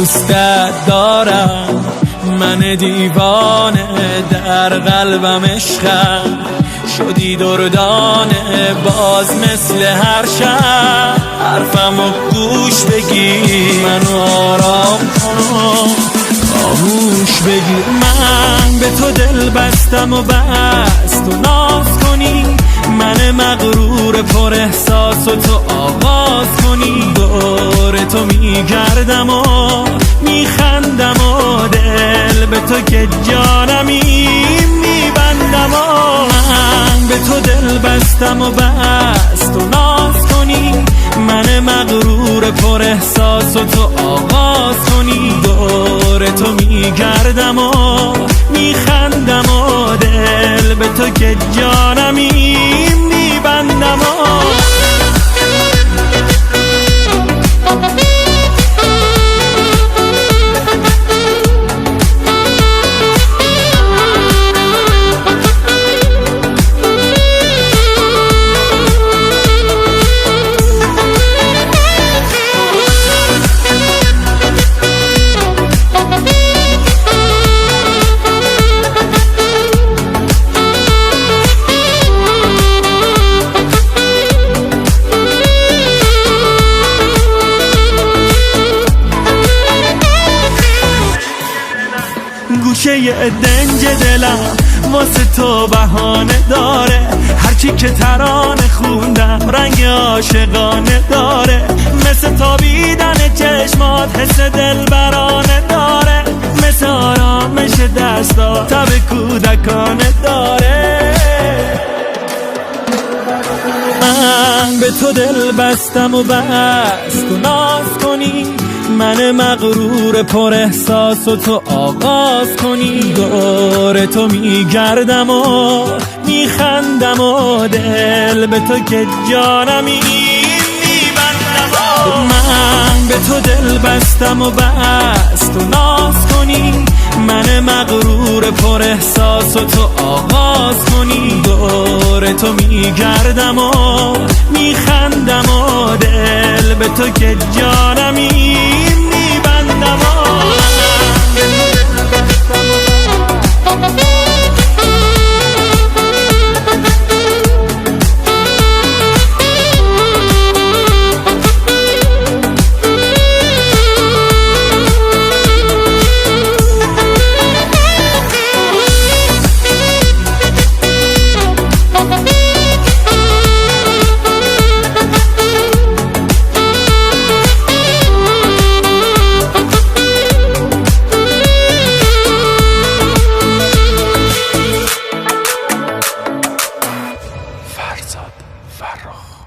دوستت دارم من دیوانه، در قلبم عشقم شدی دردانه، باز مثل هر شب حرفمو گوش بگیر، منو آرام کن و خاموش بگیر. من به تو دل بستم و بس، تو ناز کنی، من مغرور پر احساس و تو آغاز کنی. دور تو میگردم و میخندم و دل به تو که جانمی میبندم. و من به تو دل بستم و بس، تو ناز کنی، من مغرور پر احساس و تو آغاز کنی. دور تو میگردم و میخندم و دل به تو که جانمی میبندم. گوشه دنج دلم واسه تو بهانه داره، هرچی که ترانه خوندم رنگ عاشقانه داره، مثل تابیدن چشمات حس دلبرانه داره، مثل آرامش دستا تب کودکانه داره. من به تو دل بستم و بس، تو ناز کنی، من مغرور پر احساس و تو آغاز کنی. دور تو میگردم و میخندم و دل به تو که جانمی میبندم. من به تو دل بستم و بس، تو ناز کنی، من مغرور پر احساس و تو آغاز کنی. دور تو میگردم و میخندم و دل به تو که جانمی میبندم. فرزاد فرخ.